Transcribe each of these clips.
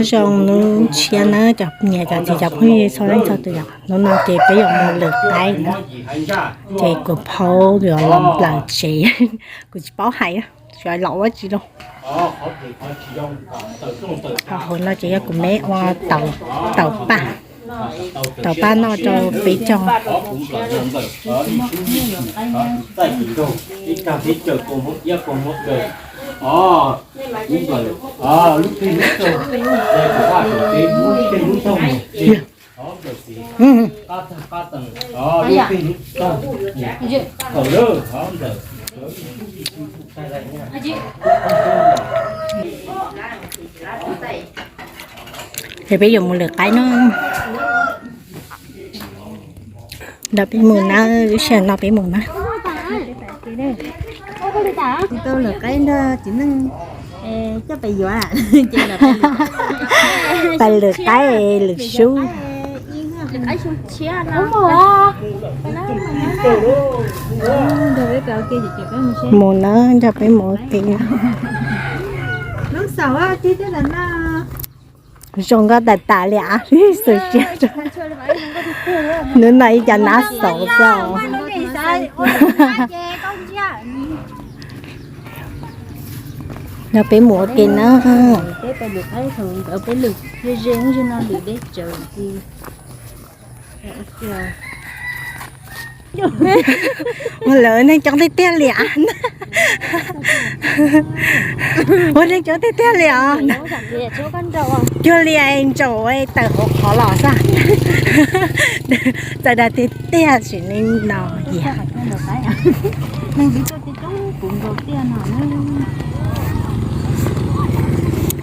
Zoo hnub tshiab na cov niam cov txiv cov phooj ywg txhua leej txhua tus, hnub no ces peb yuav mus lwm qaib na, ces kuv phaub yuav los nplawm tsev, kuv tsis paub hais, tsuas los ua tsis zoo. Hauv no ces yog kuv me ua taum paj, taum paj noj rau peb caug. Es peb yuav mus lwm qaib no. Nrog peb mus na, lub sij hawm no peb mus na. Tau lwm qaib nrog txiv neej coj pes yuav, pais lwm qaib lwm sub. Mus na, nrog peb mus ua ke. Zoo nkauj tas tas li as, xus siab. Hnub no ib co nab xauv xwb. Nrog peb mus ua ke na. Ua lawv neeg coob tiag tiag li as. Ua neeg coob tiag tiag li os. Cuag li ntsaum tawm hauv qhov los xwb. Txawm dag tiag tiag tsis li no yam.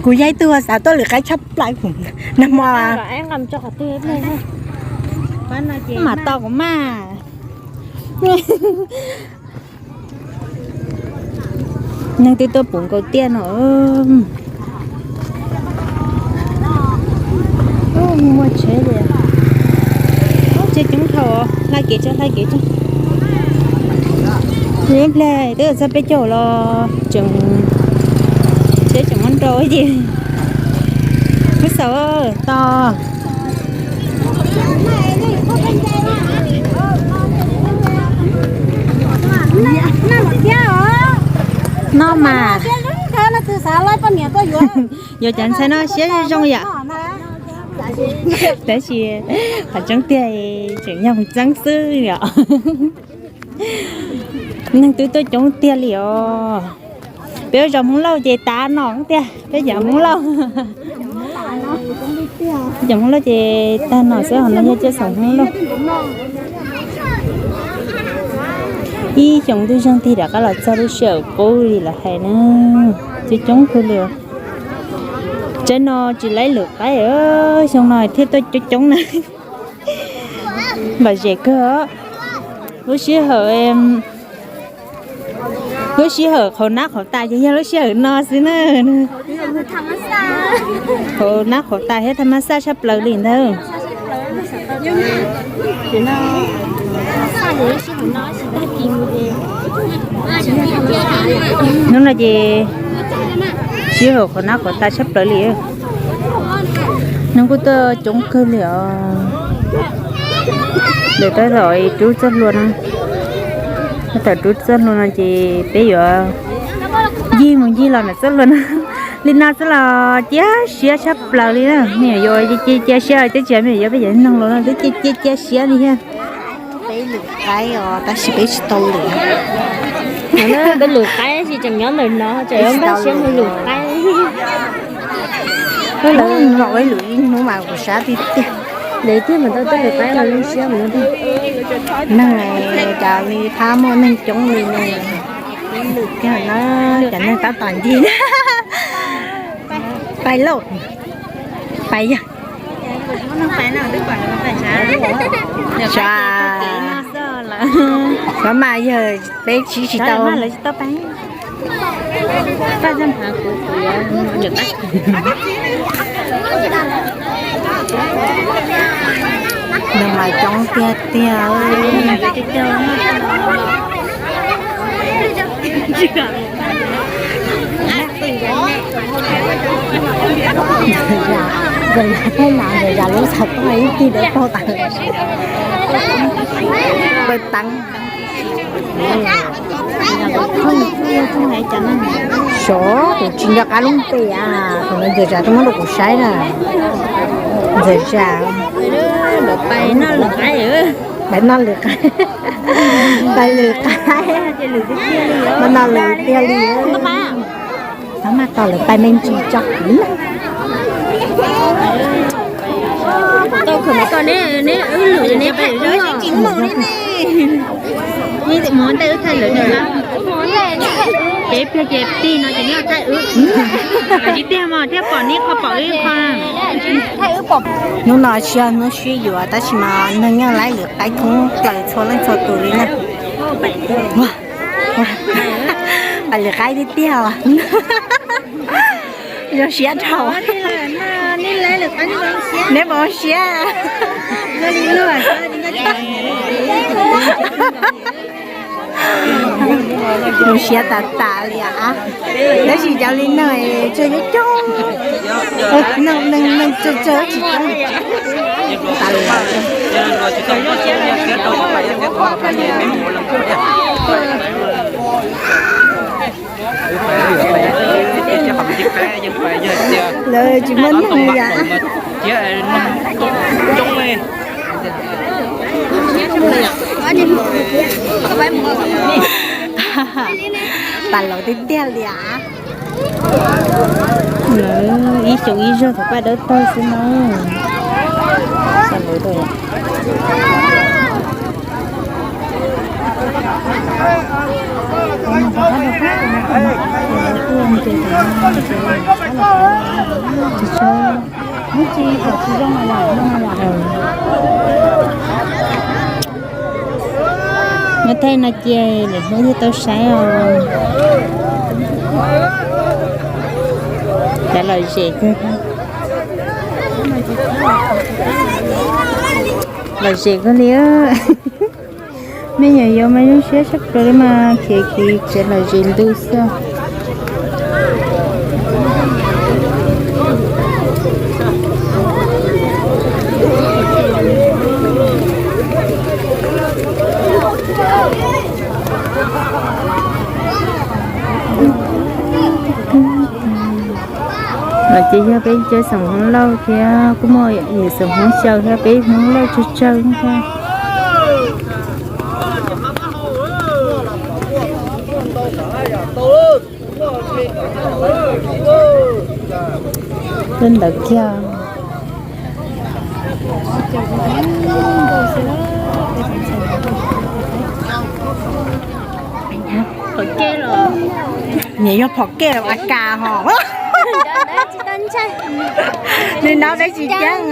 Kuv yog ib tug xav tuaj lwm qaib tshaj plaws, nag hmo mam to kuv maj. Neeg twb tuaj puv nkaus tiaj no. Muaj tsheb li, tsheb coob dhau, hla kev tso, hla kev tso. Ib pliag twb txog peb caug los tseem, tsheb tseem muab nrau ces wb xav tos. No mas, yuav cov ntxhais no siab zoo yom. Tab sis qhov tseeb tiag tseem yog txeeb xwb yom. Neeg twb tuaj coob tiag li os. Peb ua zos Hmoob Lauj ces tas no tiag, peb cov Hmoob Lauj. Cov Hmoob Lauj ces tag no xwb, ho no yog cov xeem Hmoob Lauj. Ib xyoos ntuj zeeg tig rov qab los txog lub sij hawm qub li lawv hais na, coob coob kawg li. Tsev no tsis laib lwm qaib, xyoo no thiaj tuaj coob coob na. Npam zem kawg. Lub sij hawm, lub sij hawm qhauv nab qhauv tas ces yog lub sij hawm no xwb na. Qhauv nab qhauv tas thiab thaj mab xaj tshaj plaws li ntawd. Hnub no ces sij hawm qhauv nab qhauv tas tshaj plaws li. Neeg kuj tuaj coob kawg li os. Lawv tab tom rub txoj hlua no, tab tom rub txoj hlua no ces peb yuav ncig mus ncig los ntawm txoj hlua no. Li no xwb los cia siab tshaj plaws li na. Me nyuam yaus cia siab twb tsis yog me nyuam yaus, peb cov noog laus no twb cia cia siab li thiab. Peb lwm qaib os, tab sis peb tsis tau lwm. Peb lwm qaib tab sis tseem nyob ntawm no, tseem yuav npaj siab mus lwm qaib. Lwm ib hnub mas kuv sab tiag tiag. Lwm tiag mas tau tuaj lwm qaib los zoo siab mus. Neeg cas li phab muaj neeg coob li no. Lwm tiag na, cov neeg tab tom ncig. Pais lauj, pais yog. Xyov mas yog peb siv tsis tau. Neeg mas coob tiag tiag. Ntxawm Zam, Ntxawm Zam, Ntxawm Zam lub xov tooj ib tug dawb paug tas. Pawg teeb. Xyov, kuv tsis nco qab lub npe a, thaum ntawd Ntxawm Zam tuaj muab rau kuv saib na. Ntxawm Zam. Pais noj lwm qaib, pais lwm qaib, pais noj lwm tiag li. Txhob maj tos lawv pais me ntsis tso kuv na. Tau khawm koj neb, neb wb lwm neb thaij wb os. Neb mus ntej wb thaij lawv na. Ces pliag ces tig no ces neb thaij wb. Tsis tiag mas thiaj pom neb qhov pom wb qhov. Hnub no tsis yog hnub sib yuav tab sis mas neeg nyob laib lwm qaib thoob plaws txhua leej txhua tus li na. Pais lwm qaib tiag tiag. Zoo siab dhau. Neb puas zoo siab? Zoo siab tas tas li a. Tab sis cov li no tsawg coob coob, neeg tsawg tsawg tsis coob. Lawv tsis muaj neeg li yam. Tas laus tiag tiag li as. Ib xyoo ib zog thaum paj dawb paug xwb na. Nyob thaij no cia lwm hnub thiaj tau saib os. Cov lom zem kawg, lom zem kawg li. Me nyuam yaus mas zoo siab tshaj plaws li mas khiav khiav tsev lom zem ntuj xwb. Los ces yog peb cov xeem Hmoob Lauj thiab kuj muaj yam xeem Hmoob Xyaw thiab peb Hmoob Lauj tsawg tsawg thiab. Lub ntawd kiag. Phom kej los? Nyias yog phom kej los a kas hos. Nws nab peb tsis ceeb,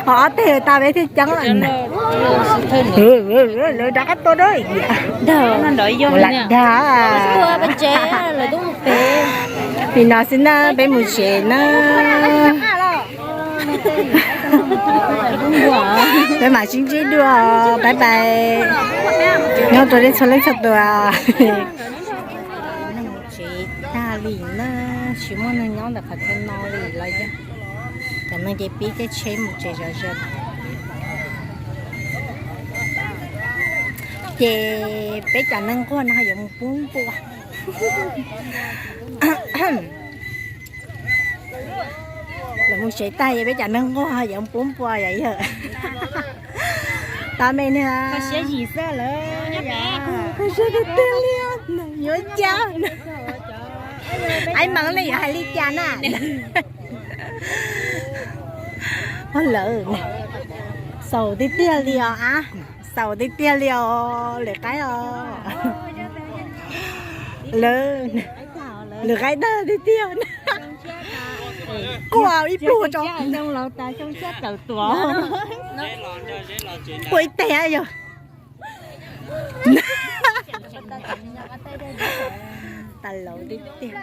ho ob teg tas peb thiaj ceeb lawm. Lawv rov qab tuaj dab. Lam dag. Nim no xwb na peb mus tsev na. Peb mam sib ntsib dua, pab pais. Nyob rau nej txhua leej txhua tus. Tsev tag li na, tsis muaj neeg nyob ntawm qhov chaw no li los yog cov neeg ces pib caij tsheb mus tsev zov zos. Ces peb cov neeg nquag no yuav mus pub npua. Lawv mus tsev tag es peb cov neeg nquag yuav mus pub npua yom yawg. Tab me nws kho siab tiag tiag li, yuav cas. Aib meem ne yuav hais li cas na. Lawv xaus tiag tiag li os a, xaus tiag tiag li os lwm qaib os. Lawv, lwm qaib dag tiag tiag. Quaj ib pluag tso. Quaj ib teg yog. Tas laus tiag tiag.